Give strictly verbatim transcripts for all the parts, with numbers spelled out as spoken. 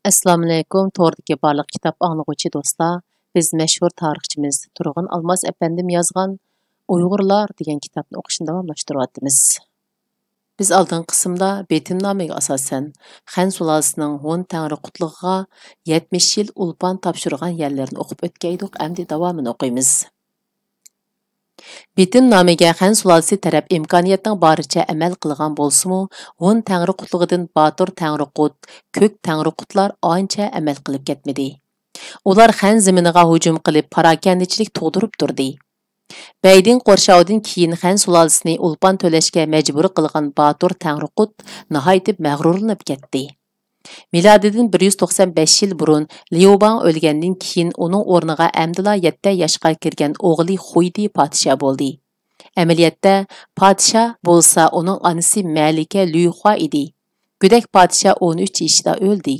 ئەسسالامۇئەلەيكۇم، توردىكى بارلىق كىتاب ئاڭلىغۇچى دوستلار. بىز مەشھۇر تارىخچىمىز تۇرغۇن ئالماس ئەپەندىم يازغان ئۇيغۇرلار دېگەن كىتابنى ئوقۇشنى داۋاملاشتۇرۇۋاتىمىز. بىز ئالدىنقى قىسىمدا بېتىمنامىگە ئاساسەن، خەن سۇلالىسىنىڭ ھون تەڭرى قۇتلۇقىغا يەتمىش يىل ئولپان تاپشۇرغان يەرلىرىنى ئوقۇپ ئۆتكەيدۇق، ئەمدى داۋامىنى ئوقۇيمىز. بېتىمنامىگە خەن سۇلالىسى تەرەپ ئىمكانىيەتنىڭ بارىچە ئەمەل قىلغان بولسىمۇ، ھون تەڭرى قۇتلۇقىدىن باتۇر تەڭرى قۇت، كۆك تەڭرى قۇتلار ئانچە ئەمەل قىلىپ كەتمىدى. ئۇلار خەن زېمىنىغا ھۇجۇم قىلىپ، پاراكەندىچىلىك تۇغدۇرۇپ تۇردى. بەيدىن قورشاۋىدىن كېيىن خەن سۇلالىسىنى ئولپان تۆلەشكە مەجبۇر قىلغان باتۇر تەڭرى قۇت ناھايىتى مەغرۇرلىنىپ كەتتى. مىلادىدىن بىر يۈز توقسان بەش يىل بۇرۇن ليۇ باڭ ئۆلگەندىن كېيىن، ئۇنىڭ ئورنىغا ئەمدىلا يەتتە ياشقا كىرگەن ئوغلى خۇيدى پادىشاھ بولدى. ئەمەلىيەتتە، پادىشاھ بولسا ئۇنىڭ ئانىسى مەلىكە لۈيخۇا ئىدى. گۆدەك پادىشاھ ئون ئۈچ يېشىدا ئۆلدى.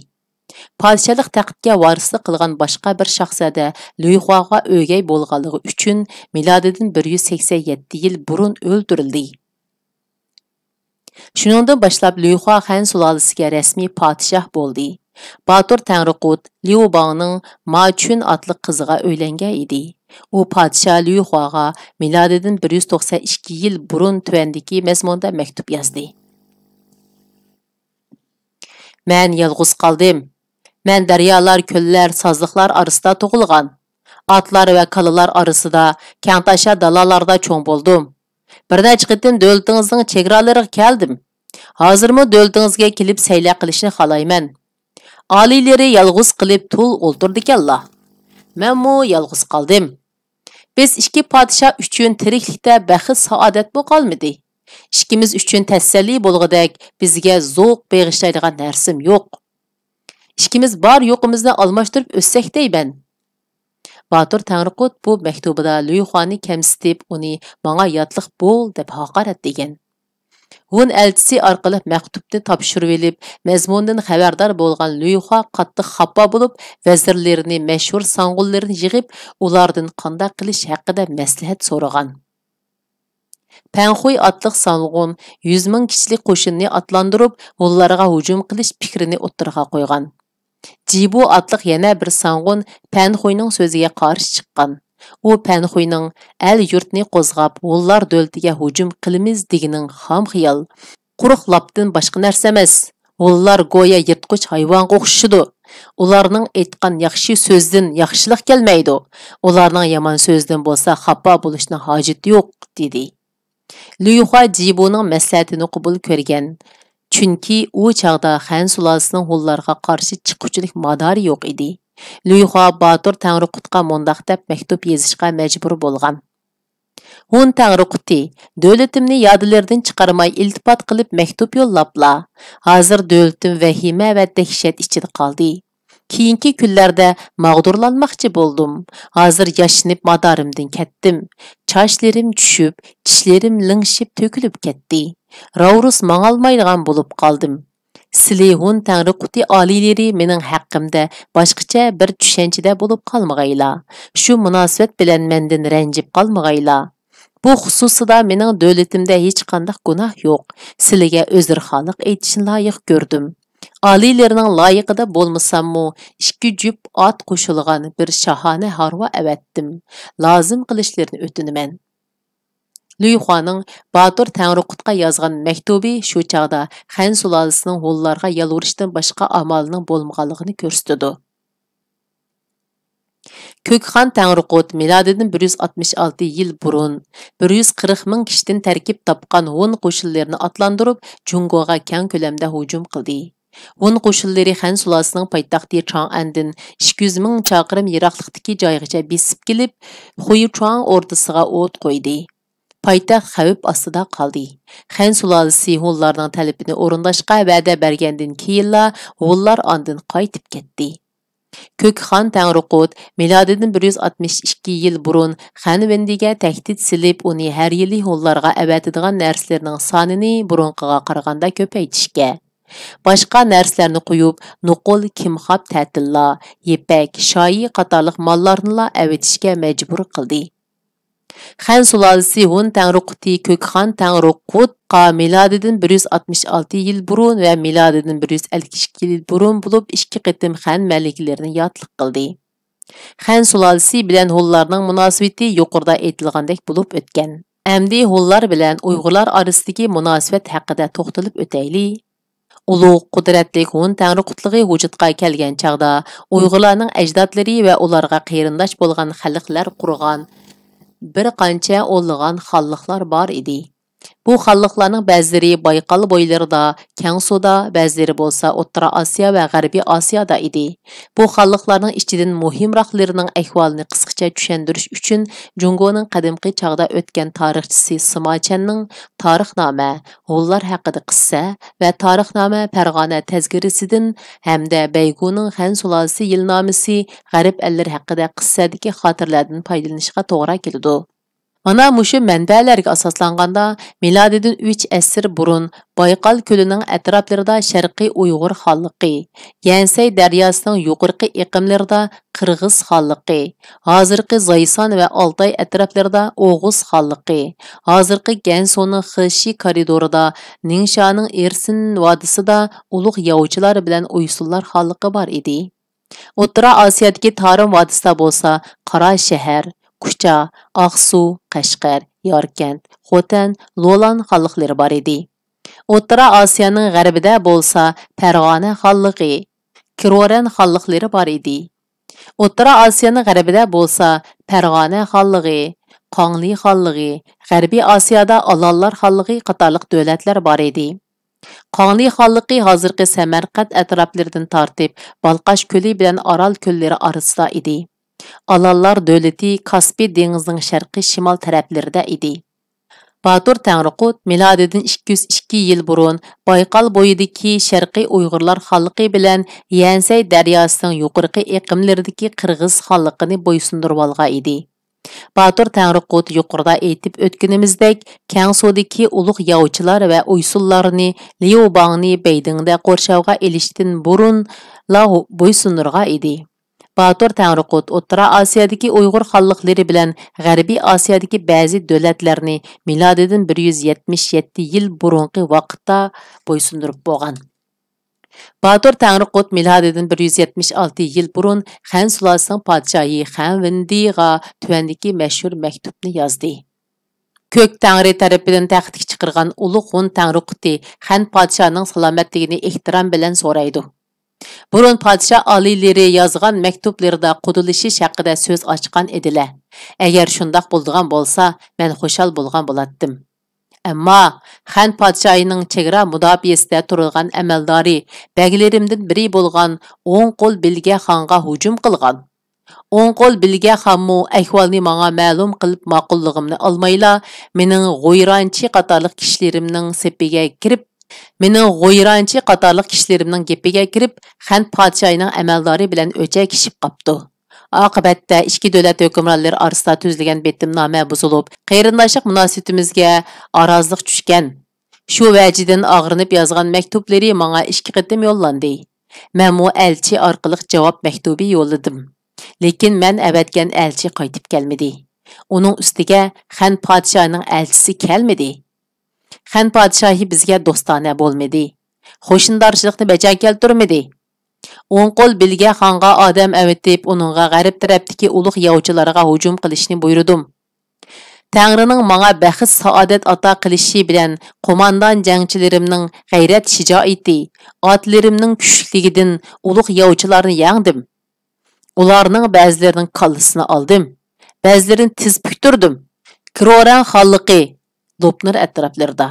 پادىشاھلىق تەختكە ۋارىسلىق قىلغان باشقا بىر شاھزادە لۈيخۇاغا ئۆگەي بولغانلىقى ئۈچۈن، مىلادىدىن بىر يۈز سەكسەن يەتتە يىل بۇرۇن ئۆلتۈرۈلدى. شۇنىڭدىن باشلاپ لۈيخۇا خەن سۇلالىسىگە رەسمىي پادىشاھ بولدى. باتۇر تەڭرىقۇت ليۇ باڭنىڭ ما چۈن ئاتلىق قىزىغا ئۆيلەنگەن ئىدى. ئۇ پادىشاھ لۈيخۇاغا مىلادىدىن بىر يۈز توقسان ئىككى يىل بۇرۇن تۆۋەندىكى مەزمۇندا مەكتۇپ يازدى. مەن يالغۇز قالدىم. مەن دەريالار، كۆللەر، سازلىقلار ئارىسىدا تۇغۇلغان. ئاتلار ۋە كالىلار ئارىسىدا، كەڭتاشا دالالاردا چوڭ بولدۇم. بىر نەچچە قېتىم دۆلىتىڭىزنىڭ چېگرالىرىغا كەلدىم. ھازىرمۇ دۆلىتىڭىزگە كېلىپ سەيلە قىلىشنى خالايمەن. ئالىيلىرى يالغۇز قېلىپ تۇل ئولتۇرىدىكەنلا. مەنمۇ يالغۇز قالدىم. بىز ئىككى پادىشاھ ئۈچۈن تىرىكلىكتە بەخت-سائادەتمۇ قالمىدى. ئىككىمىز ئۈچۈن تەسەللى بولغۇدەك بىزگە زوق بېغىشلايدىغان نەرسىمۇ يوق. ئىككىمىز بار-يوقىمىزنى ئالماشتۇرۇپ ئۆتسەك دەيمەن. باتۇر تەڭرىقۇت بۇ مەكتۇبىدا لۈيخۇانى كەمسىتىپ، ئۇنى ماڭا ياتلىق بول دەپ ھاقارەتلىگەن. ھون ئەلچىسى ئارقىلىق مەكتۇپنى تاپشۇرۇۋېلىپ، مەزمۇنىدىن خەۋەردار بولغان لۈيخۇا قاتتىق خاپا بولۇپ، ۋەزىرلىرىنى، مەشھۇر سانغۇنلىرىنى يىغىپ، ئۇلاردىن قانداق قىلىش ھەققىدە مەسلىھەت سورىغان. پەنخۇي ئاتلىق سانغۇن يۈز مىڭ كىشىلىك قوشۇننى ئاتلاندۇرۇپ، ھونلارغا ھۇجۇم قىلىش پىكرىنى ئوتتۇرىغا قويغان. جىبۇ ئاتلىق يەنە بىر سانغۇن پەنخۇينىڭ سۆزىگە قارشى چىققان. ئۇ پەنخۇينىڭ ئەل-يۇرتنى قوزغاپ، ھونلار دۆلىتىگە ھۇجۇم قىلىمىز دېگىنىڭ خام خىيال، قۇرۇق لاپتىن باشقا نەرسە ئەمەس. ھونلار گويا يىرتقۇچ ھايۋانغا ئوخشىشىدۇ. ئۇلارنىڭ ئېيتقان ياخشى سۆزىدىن ياخشىلىق كەلمەيدۇ. ئۇلارنىڭ يامان سۆزىدىن بولسا خاپا بولۇشنىڭ ھاجىتى يوق، دېدى. لۈيخۇا جىبۇنىڭ مەسلىھەتىنى قوبۇل كۆرگەن. چۈنكى ئۇ چاغدا خەن سۇلالىسىنىڭ ھونلارغا قارشى چىققۇچىلىك مادارى يوق ئىدى. لۈيخۇا باتۇر تەڭرىقۇتقا مۇنداق دەپ مەكتۇپ يېزىشقا مەجبۇر بولغان. ھون تەڭرىقۇتى، دۆلىتىمنى يادىلىرىدىن چىقارماي ئىلتىپات قىلىپ مەكتۇپ يوللاپلا. ھازىر دۆلىتىم ۋەھىمە ۋە دەھشەت ئىچىدە قالدى. كېيىنكى كۈنلەردە ماغدۇرلانماقچى بولدۇم. ھازىر ياشىنىپ مادارىمدىن كەتتىم. چاچلىرىم چۈشۈپ، چىشلىرىم لىڭشىپ تۆكۈلۈپ كەتتى. راۋرۇس ماڭالمايدىغان بولۇپ قالدىم. سىلى ھون تەڭرىقۇتى ئالىيلىرى مېنىڭ ھەققىمدە باشقىچە بىر چۈشەنچىدە بولۇپ قالمىغايلا. شۇ مۇناسىۋەت بىلەن مەندىن رەنجىپ قالمىغايلا. بۇ خۇسۇسىدا مېنىڭ دۆلىتىمدە ھېچقانداق گۇناھ يوق. سىلىگە ئۆزرىخانلىق ئېيتىشنى لايىق كۆردۈم. ئالىيلىرىنىڭ لايىقىدا بولمىساممۇ، ئىككى جۈپ ئات قوشۇلغان بىر شاھانە ھارۋا ئەۋەتتىم. لازىم قىلىشلىرىنى ئۆتۈنىمەن. لۈيخۇانىڭ باتۇر تەڭرىقۇتقا يازغان مەكتۇبى شۇ چاغدا خەن سۇلالىسىنىڭ ھونلارغا يالۋۇرۇشتىن باشقا ئامالىنىڭ بولمىغانلىقىنى كۆرسىتىدۇ. كۆكخان تەڭرىقۇت مىلادىدىن بىر يۈز ئاتمىش ئالتە يىل بۇرۇن بىر يۈز قىرىق مىڭ كىشىدىن تەركىب تاپقان ھون قوشۇنلىرىنى ئاتلاندۇرۇپ، جۇڭگوغا كەڭ كۆلەمدە ھۇجۇم قىلدى. ھون قوشۇنلىرى خەن سۇلالىسىنىڭ پايتەختى چاڭئەندىن ئىككى يۈز مىڭ چاقىرىم يىراقلىقتىكى جايغىچە بېسىپ كېلىپ، خۇيچۇاڭ ئوردىسىغا ئوت قويدى. پايتەخت خەۋپ ئاستىدا قالدى. خەن سۇلالىسى ھونلارنىڭ تەلىپىنى ئورۇنداشقا ۋەدە بەرگەندىن كېيىنلا، ھونلار ئاندىن قايتىپ كەتتى. كۆكخان تەڭرىقۇت مىلادىدىن بىر يۈز ئاتمىش ئىككى يىل بۇرۇن خەن ۋېندىگە تەھدىت سېلىپ، ئۇنى ھەر يىلى ھونلارغا ئەۋەتىدىغان نەرسىلىرىنىڭ سانىنى بۇرۇنقىغا قارىغاندا كۆپەيتىشكە، باشقا نەرسىلەرنى قويۇپ، نوقۇل، كىمخاپ تەتىللا، يىپەك، شايى قاتارلىق ماللارنىلا ئەۋېتىشكە مەجبۇر قىلدى. خەن سۇلالىسى ھون تەڭرىقۇتى كۆكخان تەڭرىقۇتقا مىلادىدىن بىر يۈز ئاتمىش ئالتە يىل بۇرۇن ۋە مىلادىدىن بىر يۈز ئەللىك ئىككى يىل بۇرۇن بولۇپ ئىككى قېتىم خەن مەلىكىلىرىنى ياتلىق قىلدى. خەن سۇلالىسى بىلەن ھونلارنىڭ مۇناسىۋىتى يۇقىرىدا ئېيتىلغاندەك بولۇپ ئۆتكەن. ئەمدى ھونلار بىلەن ئۇيغۇرلار ئارىسىدىكى مۇناسىۋەت ھەققىدە توختىلىپ ئۆتەيلى. ئۇلۇغ، قۇدرەتلىك ھون تەڭرىقۇتلۇقى ۋۇجۇدقا كەلگەن چاغدا، ئۇيغۇرلارنىڭ ئەجدادلىرى ۋە ئۇلارغا قېرىنداش بولغان خەلقلەر قۇرغان بىر قانچە ئونلىغان خانلىقلار بار ئىدى. بۇ خانلىقلارنىڭ بەزىلىرى بايقال بويلىرىدا، كەڭ سۇدا، بەزىلىرى بولسا ئوتتۇرا ئاسىيا ۋە غەربىي ئاسىيادا ئىدى. بۇ خانلىقلارنىڭ ئىچىدىن مۇھىمراقلىرىنىڭ ئەھۋالىنى قىسقىچە چۈشەندۈرۈش ئۈچۈن، جۇڭگونىڭ قەدىمكى چاغدا ئۆتكەن تارىخچىسى سىما چەننىڭ تارىخنامە، ھونلار ھەققىدە قىسسە ۋە تارىخنامە پەرغانە تەزكىرىسىدىن ھەمدە بەيگۇنىڭ خەن سۇلالىسى يىلنامىسى، غەرب ئەللىرى ھەققىدە قىسسەدىكى خاتىرىلەردىن پايدىلىنىشقا توغرا كېلىدۇ. مانا مۇشۇ مەنبەلەرگە ئاساسلانغاندا، مىلادىدىن ئۈچ ئەسىر بۇرۇن بايقال كۆلىنىڭ ئەتراپلىرىدا شەرقىي ئۇيغۇر خانلىقى، يەنسەي دەرياسىنىڭ يۇقىرىقى ئېقىملىرىدا قىرغىز خانلىقى، ھازىرقى زايسان ۋە ئالتاي ئەتراپلىرىدا ئوغۇز خانلىقى، ھازىرقى گەنسۇنىڭ خېشى كارىدورىدا نىڭشانىڭ ئېرسىن ۋادىسىدا ئۇلۇغ ياۋچىلار بىلەن ئۇيسۇنلار خانلىقى بار ئىدى. ئوتتۇرا ئاسىيادىكى تارىم ۋادىسىدا بولسا قاراشەھەر، كۇچا، ئاقسۇ، قەشقەر، ياركەنت، خوتەن، لولان خانلىقلىرى بار ئىدى. ئوتتۇرا ئاسىيانىڭ غەربىدە بولسا پەرغانە خانلىقى، كرورەن خانلىقلىرى بار ئىدى. ئوتتۇرا ئاسىيانىڭ غەربىدە بولسا پەرغانە خانلىقى، قاڭلى خانلىقى، غەربىي ئاسىيادا ئالانلار خانلىقى قاتارلىق دۆلەتلەر بار ئىدى. قاڭلى خانلىقى ھازىرقى سەمەرقەنت ئەتراپلىرىدىن تارتىپ، بالقاش كۆلى بىلەن ئارال كۆللىرى ئارىسىدا ئىدى. ئالانلار دۆلىتى كاسپىي دېڭىزىنىڭ شەرقىي شىمال تەرەپلىرىدە ئىدى. باتۇر تەڭرىقۇت مىلادىدىن ئىككى يۈز ئىككى يىل بۇرۇن بايقال بويىدىكى شەرقىي ئۇيغۇرلار خانلىقى بىلەن يەنسەي دەرياسىنىڭ يۇقىرىقى ئېقىملىرىدىكى قىرغىز خانلىقىنى بويسۇندۇرۇۋالغان ئىدى. باتۇر تەڭرىقۇت يۇقىرىدا ئېيتىپ ئۆتكىنىمىزدەك، كەڭسۇدىكى ئۇلۇغ ياۋچىلار ۋە ئۇيسۇنلارنى ليۇ باڭنى بەيدىڭدە قورشاۋغا ئېلىشتىن بۇرۇنلا بويسۇندۇرغان ئىدى. باتۇر تەڭرىقۇت ئوتتۇرا ئاسىيادىكى ئۇيغۇر خانلىقلىرى بىلەن غەربىي ئاسىيادىكى بەزى دۆلەتلەرنى مىلادىدىن بىر يۈز يەتمىش يەتتە يىل بۇرۇنقى ۋاقىتتا بويسۇندۇرۇپ بولغان. باتۇر تەڭرىقۇت مىلادىدىن بىر يۈز يەتمىش ئالتە يىل بۇرۇن خەن سۇلالىسىنىڭ پادىشاھى خەن ۋېندىغا تۆۋەندىكى مەشھۇر مەكتۇپنى يازدى. كۆك تەڭرى تەرىپىدىن تەختكە چىقىرغان ئۇلۇغ ھون تەڭرىقۇتى خەن پادىشاھىنىڭ سالامەتلىكىنى ئېھتىرام بىلەن سورايدۇ. بۇرۇن پادىشاھ ئالىيلىرى يازغان مەكتۇپلىرىدا قۇدىلىشىش ھەققىدە سۆز ئاچقان ئىدىلە. ئەگەر شۇنداق بولىدىغان بولسا، مەن خۇشال بولغان بولاتتىم. ئەمما خەن پادىشاھىنىڭ چېگرا مۇداپىئەسىدە تۇرىدىغان ئەمەلدارى، بەگلىرىمدىن بىرى بولغان ئوڭ قول بىلگە خانغا ھۇجۇم قىلغان. ئوڭ قول بىلگە خانمۇ ئەھۋالنى ماڭا مەلۇم قىلىپ ماقۇللۇقۇمنى ئالمايلا، مېنىڭ غويرانچى قاتارلىق كىشىلىرىمنىڭ سېپىگە كىرىپ، مېنىڭ غويرانچى قاتارلىق كىشىلىرىمنىڭ گېپىگە كىرىپ، خەن پادىشاھىنىڭ ئەمەلدارى بىلەن ئۆچەكلىشىپ قاپتۇ. ئاقىۋەتتە ئىككى دۆلەت ھۆكۈمرانلىرى ئارىسىدا تۈزۈلگەن بېتىمنامە بۇزۇلۇپ، قېرىنداشلىق مۇناسىۋىتىمىزگە ئارازلىق چۈشكەن. شۇ ۋەجىدىن ئاغرىنىپ يازغان مەكتۇپلىرى ماڭا ئىككى قېتىم يوللاندى. مەنمۇ ئەلچى ئارقىلىق جاۋاب مەكتۇبى يوللىدىم. لېكىن مەن ئەۋەتكەن ئەلچى قايتىپ كەلمىدى. ئۇنىڭ ئۈستىگە خەن پادىشاھىنىڭ ئەلچىسى كەلمىدى. خەن پادىشاھى بىزگە دوستانە بولمىدى. قوشنىدارچىلىقنى بەجا كەلتۈرمىدى. ئوڭ قول بىلگە خانغا ئادەم ئەۋېتىپ، ئۇنىڭغا غەرب تەرەپتىكى ئۇلۇغ ياۋچىلارغا ھۇجۇم قىلىشنى بۇيرۇدۇم. تەڭرىنىڭ ماڭا بەخت-سائادەت ئاتا قىلىشى بىلەن قوماندان جەڭچىلىرىمنىڭ غەيرەت-شىجائىتى، ئاتلىرىمنىڭ كۈچلۈكلۈكىدىن ئۇلۇغ ياۋچىلارنى يەڭدىم. ئۇلارنىڭ بەزىلىرىنىڭ كاللىسىنى ئالدىم، بەزىلىرىنى تىز پۈكتۈردۈم. كرورەن خانلىقى، لوپنۇر ئەتراپلىرىدا،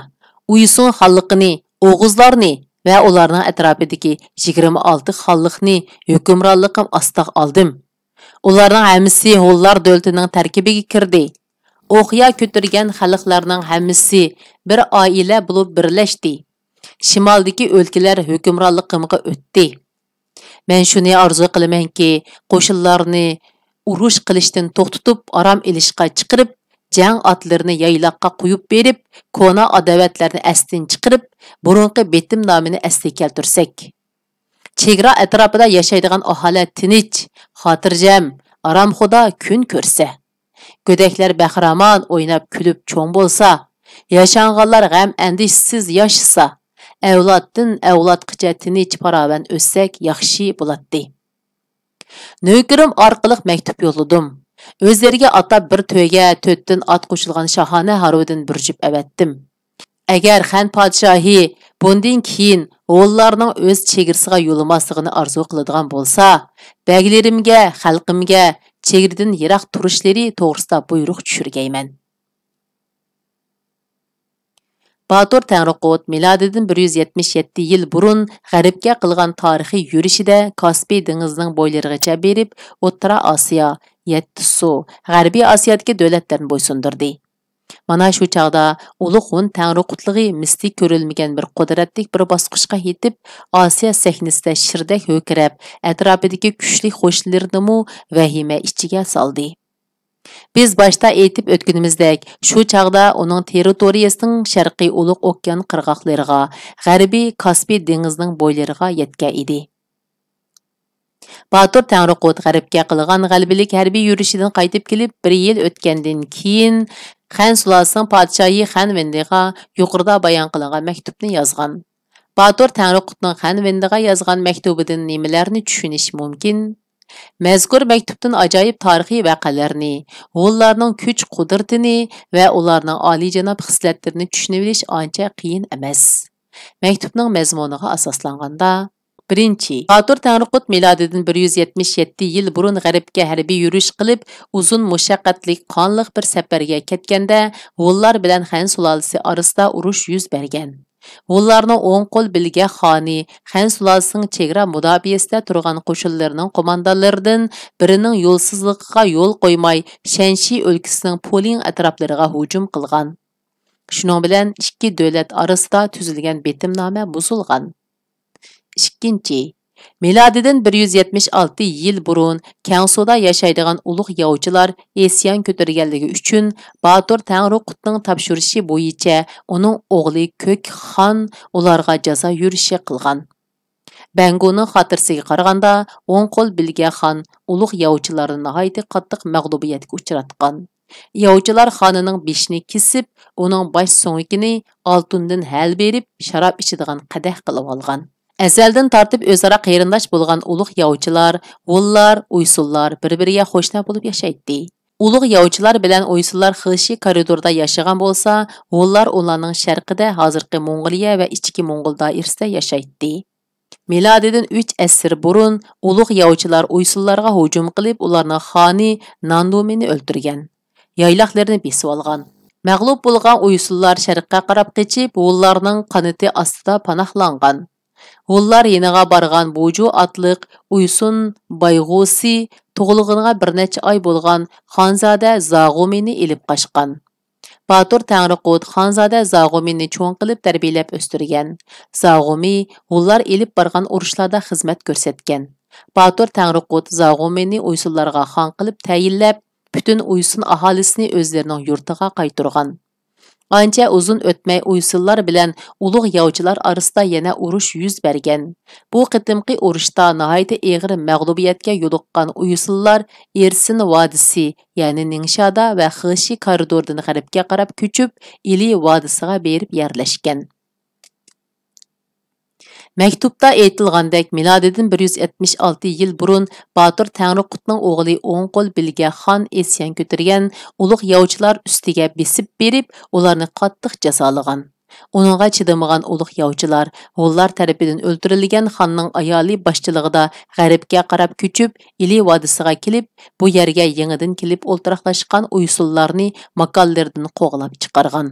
ئۇيسۇن خانلىقىنى، ئوغۇزلارنى ۋە ئۇلارنىڭ ئەتراپىدىكى يىگىرمە ئالتە خانلىقنى ھۆكۈمرانلىقىم ئاستىغا ئالدىم. ئۇلارنىڭ ھەممىسى ھونلار دۆلىتىنىڭ تەركىبىگە كىردى. ئوقيا كۆتۈرگەن خەلقلەرنىڭ ھەممىسى بىر ئائىلە بولۇپ بىرلەشتى. شىمالدىكى ئۆلكىلەر ھۆكۈمرانلىقىمغا ئۆتتى. مەن شۇنى ئارزۇ قىلىمەنكى، قوشۇنلارنى ئۇرۇش قىلىشتىن توختىتىپ، ئارام ئېلىشقا چىقىرىپ، جەڭ ئاتلىرىنى يايلاققا قويۇپ بېرىپ، كونا ئاداۋەتلەرنى ئەستىن چىقىرىپ، بۇرۇنقى بېتىمنامىنى ئەسلىگە كەلتۈرسەك. چېگرا ئەتراپىدا ياشايدىغان ئاھالە تىنچ، خاتىرجەم، ئارامخۇدا كۈن كۆرسە. گۆدەكلەر بەخىرامان ئويناپ كۈلۈپ چوڭ بولسا، ياشانغانلار غەم ئەندىشىسىز ياشىسا، ئەۋلادتىن ئەۋلادقىچە تىنچ پاراۋان ئۆتسەك ياخشى بولاتتى. نۆكىرىم ئارقىلىق مەكتۇپ يوللىدىم. ئۆزلىرىگە ئاتاپ بىر تۆگە تۆتتىن ئات قوشۇلغان شاھانە ھارۋىدىن بىر جۈپ ئەۋەتتىم. ئەگەر خەن پادىشاھى بۇندىن كېيىن ھونلارنىڭ ئۆز چېگرىسىغا يولىماسلىقىنى ئارزۇ قىلىدىغان بولسا، بەگلىرىمگە، خەلقىمگە چېگرىدىن يىراق تۇرۇشلىرى توغرىسىدا بۇيرۇق چۈشۈرگەيمەن. باتۇر تەڭرىقۇت مىلادىدىن بىر يۈز يەتمىش يەتتە يىل بۇرۇن غەربكە قىلغان تارىخىي يۈرۈشىدە كاسپىي دېڭىزىنىڭ بويلىرىغىچە بېرىپ، ئوتتۇرا ئاسىيا، يەتتە سۇ، غەربىي ئاسىيادىكى دۆلەتلەرنى بويسۇندۇردى. مانا شۇ چاغدا ئۇلۇغ ھون تەڭرىقۇتلۇقى مىسلى كۆرۈلمىگەن بىر قۇدرەتلىك بىر باسقۇچقا يېتىپ، ئاسىيا سەھنىسىدە شىردەك ھۆركىرەپ، ئەتراپىدىكى كۈچلۈك قوشۇنلىرىنىمۇ ۋەھىمە ئىچىگە سالدى. بىز باشتا ئېيتىپ ئۆتكىنىمىزدەك، شۇ چاغدا ئۇنىڭ تېررىتورىيىسىنىڭ شەرقىي ئۇلۇغ ئوكيان قىرغاقلىرىغا، غەربىي كاسپىي دېڭىزىنىڭ بويلىرىغا يەتكەن ئىدى. باتۇر تەڭرىقۇت غەربكە قىلغان غەلىبىلىك ھەربىي يۈرۈشىدىن قايتىپ كېلىپ، بىر يىل ئۆتكەندىن كېيىن، خەن سۇلالىسىنىڭ پادىشاھى خەن ۋېندىغا يۇقىرىدا بايان قىلىنغان مەكتۇپنى يازغان. باتۇر تەڭرىقۇتنىڭ خەن ۋېندىغا يازغان مەكتۇبىدىن نېمىلەرنى چۈشىنىش مۇمكىن؟ مەزكۇر مەكتۇپتىن ئاجايىپ تارىخىي ۋەقەلەرنى، ھونلارنىڭ كۈچ-قۇدرىتىنى ۋە ئۇلارنىڭ ئالىيجاناب خىسلەتلىرىنى چۈشىنىۋېلىش ئانچە قىيىن ئەمەس. مەكتۇپنىڭ مەزمۇنىغا ئاساسلانغاندا، بىرىنچى، باتۇر تەڭرىقۇت مىلادىدىن بىر يۈز يەتمىش يەتتە يىل بۇرۇن غەربكە ھەربىي يۈرۈش قىلىپ، ئۇزۇن مۇشەققەتلىك قانلىق بىر سەپەرگە كەتكەندە، ھونلار بىلەن خەن سۇلالىسى ئارىسىدا ئۇرۇش يۈز بەرگەن. ھونلارنىڭ ئوڭ قول بىلگە خانى خەن سۇلالىسىنىڭ چېگرا مۇداپىئەسىدە تۇرغان قوشۇنلىرىنىڭ قوماندانلىرىدىن بىرىنىڭ يولسىزلىقىغا يول قويماي، شەنشى ئۆلكىسىنىڭ پۇلىڭ ئەتراپلىرىغا ھۇجۇم قىلغان. شۇنىڭ بىلەن ئىككى دۆلەت ئارىسىدا تۈزۈلگەن بېتىمنامە بۇزۇلغان. ئىككىنچى، مىلادىدىن بىر يۈز يەتمىش ئالتە يىل بۇرۇن كەڭسۇدا ياشايدىغان ئۇلۇغ ياۋچىلار ئىسيان كۆتۈرگەنلىكى ئۈچۈن، باتۇر تەڭرىقۇتنىڭ تاپشۇرۇشى بويىچە ئۇنىڭ ئوغلى كۆك خان ئۇلارغا جازا يۈرۈشى قىلغان. بەڭگۇنىڭ خاتىرىسىگە قارىغاندا، ئوڭ قول بىلگە خان ئۇلۇغ ياۋچىلارنى ناھايىتى قاتتىق مەغلۇبىيەتكە ئۇچراتقان. ياۋچىلار خانىنىڭ بېشىنى كېسىپ، ئۇنىڭ باش سۆڭىكىنى ئالتۇندىن ھەل بېرىپ، شاراب ئىچىدىغان قەدەھ قىلىۋالغان. ئەزەلدىن تارتىپ ئۆزئارا قېرىنداش بولغان ئۇلۇغ ياۋچىلار، ھونلار، ئۇيسۇنلار بىر-بىرىگە قوشنا بولۇپ ياشايتتى. ئۇلۇغ ياۋچىلار بىلەن ئۇيسۇنلار خېشى كارىدوردا ياشىغان بولسا، ھونلار ئۇلارنىڭ شەرقىدە، ھازىرقى موڭغۇلىيە ۋە ئىچكى موڭغۇل دائىرىسىدە ياشايتتى. مىلادىدىن ئۈچ ئەسىر بۇرۇن ئۇلۇغ ياۋچىلار ئۇيسۇنلارغا ھۇجۇم قىلىپ، ئۇلارنىڭ خانى ناندۇمىنى ئۆلتۈرگەن. يايلاقلىرىنى بېسىۋالغان. مەغلۇپ بولغان ئۇيسۇنلار شەرققە قاراپ قېچىپ، ھونلارنىڭ قانىتى ئاستىدا پاناھلانغان. ھونلار يېنىغا بارغان بۇجۇ ئاتلىق ئۇيسۇن بايغۇسى تۇغۇلغىنىغا بىر نەچچە ئاي بولغان خانزادە زاغۇمىنى ئېلىپ قاچقان. باتۇر تەڭرىقۇت خانزادە زاغۇمىنى چوڭ قىلىپ تەربىيەلەپ ئۆستۈرگەن. زاغۇمى ھونلار ئېلىپ بارغان ئۇرۇشلاردا خىزمەت كۆرسەتكەن. باتۇر تەڭرىقۇت زاغۇمىنى ئۇيسۇنلارغا خان قىلىپ تەيىنلەپ، پۈتۈن ئۇيسۇن ئاھالىسىنى ئۆزلىرىنىڭ يۇرتىغا قايتۇرغان. ئانچە ئۇزۇن ئۆتمەي ئۇيسۇنلار بىلەن ئۇلۇغ ياۋچىلار ئارىسىدا يەنە ئۇرۇش يۈز بەرگەن. بۇ قېتىمقى ئۇرۇشتا ناھايىتى ئېغىر مەغلۇبىيەتكە يولۇققان ئۇيسۇنلار ئېرسىن ۋادىسى، يەنى نىڭشادا ۋە خېشى كارىدوردىن غەربكە قاراپ كۆچۈپ، ئىلى ۋادىسىغا بېرىپ يەرلەشكەن. مەكتۇپتا ئېيتىلغاندەك، مىلادىدىن بىر يۈز يەتمىش ئالتە يىل بۇرۇن باتۇر تەڭرىقۇتنىڭ ئوغلى ئوڭ قول بىلگە خان ئىسيان كۆتۈرگەن ئۇلۇغ ياۋچىلار ئۈستىگە بېسىپ بېرىپ، ئۇلارنى قاتتىق جازالىغان. ئۇنىڭغا چىدىمىغان ئۇلۇغ ياۋچىلار ھونلار تەرىپىدىن ئۆلتۈرۈلگەن خاننىڭ ئايالى باشچىلىقىدا غەربكە قاراپ كۆچۈپ، ئىلى ۋادىسىغا كېلىپ، بۇ يەرگە يېڭىدىن كېلىپ ئولتۇراقلاشقان ئۇيسۇنلارنى ماكانلىرىدىن قوغلاپ چىقارغان.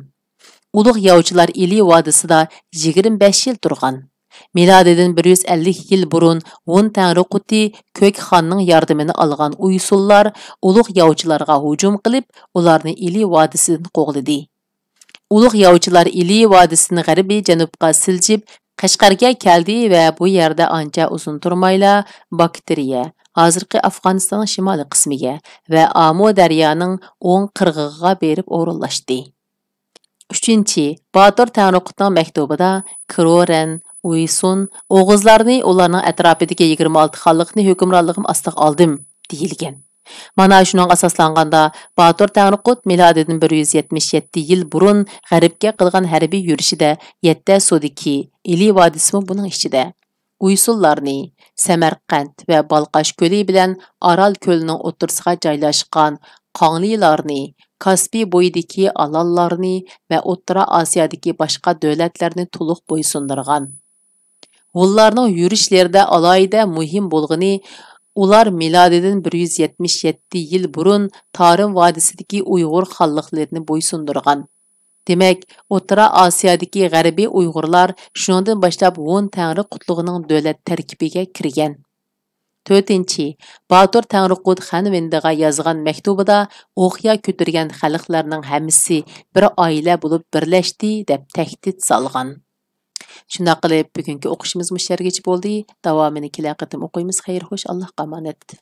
ئۇلۇغ ياۋچىلار ئىلى ۋادىسىدا يىگىرمە بەش يىل تۇرغان. مىلادىدىن بىر يۈز ئەللىك يىل بۇرۇن ھون تەڭرىقۇتى كۆك خاننىڭ ياردىمىنى ئالغان ئۇيسۇنلار ئۇلۇغ ياۋچىلارغا ھۇجۇم قىلىپ، ئۇلارنى ئىلى ۋادىسىدىن قوغلىدى. ئۇلۇغ ياۋچىلار ئىلى ۋادىسىدىن غەربىي جەنۇبقا سىلجىپ، قەشقەرگە كەلدى ۋە بۇ يەردە ئانچە ئۇزۇن تۇرمايلا باكتىرىيە، ھازىرقى ئافغانىستاننىڭ شىمالىي قىسمىگە ۋە ئامۇ دەريانىڭ ئوڭ قىرغىقىغا بېرىپ ئورۇنلاشتى. ئۈچىنچى، باتۇر تەڭرىقۇتنىڭ مەكتۇبىدا كرورەن، ئۇيسۇن، ئوغۇزلارنى، ئۇلارنىڭ ئەتراپىدىكى يىگىرمە ئالتە خانلىقنى ھۆكۈمرانلىقىم ئاستىغا ئالدىم، دېيىلگەن. مانا شۇنىڭغا ئاساسلانغاندا، باتۇر تەڭرىقۇت مىلادىدىن بىر يۈز يەتمىش يەتتە يىل بۇرۇن غەربكە قىلغان ھەربىي يۈرۈشىدە يەتتە سۇدىكى، ئىلى ۋادىسىمۇ بۇنىڭ ئىچىدە، ئۇيسۇللارنى، سەمەرقەنت ۋە بالقاش كۆلى بىلەن ئارال كۆلىنىڭ ئوتتۇرىسىغا جايلاشقان قاڭلىلارنى، كاسپىي بويىدىكى ئالانلارنى ۋە ئوتتۇرا ئاسىيادىكى باشقا دۆلەتلەرنى تولۇق بويسۇندۇرغان. ھونلارنىڭ يۈرۈشلىرىدە ئالاھىدە مۇھىم بولغىنى، ئۇلار مىلادىدىن بىر يۈز يەتمىش يەتتە يىل بۇرۇن تارىم ۋادىسىدىكى ئۇيغۇر خانلىقلىرىنى بويسۇندۇرغان. دېمەك، ئوتتۇرا ئاسىيادىكى غەربىي ئۇيغۇرلار شۇنىڭدىن باشلاپ ھون تەڭرى قۇتلۇقىنىڭ دۆلەت تەركىبىگە كىرگەن. تۆتىنچى، باتۇر تەڭرىقۇت خەنۋېندىغا يازغان مەكتۇبىدا ئوقيا كۆتۈرگەن خەلقلەرنىڭ ھەممىسى بىر ئائىلە بولۇپ بىرلەشتى، دەپ تەھدىت سالغان. شۇنداق قىلىپ، بۈگۈنكى ئوقۇشىمىز مۇشۇ يەرگىچە بولدى. داۋامىنى كېلەر قېتىم ئوقۇيمىز. خەير خوش، ئاللاھقا ئامانەت.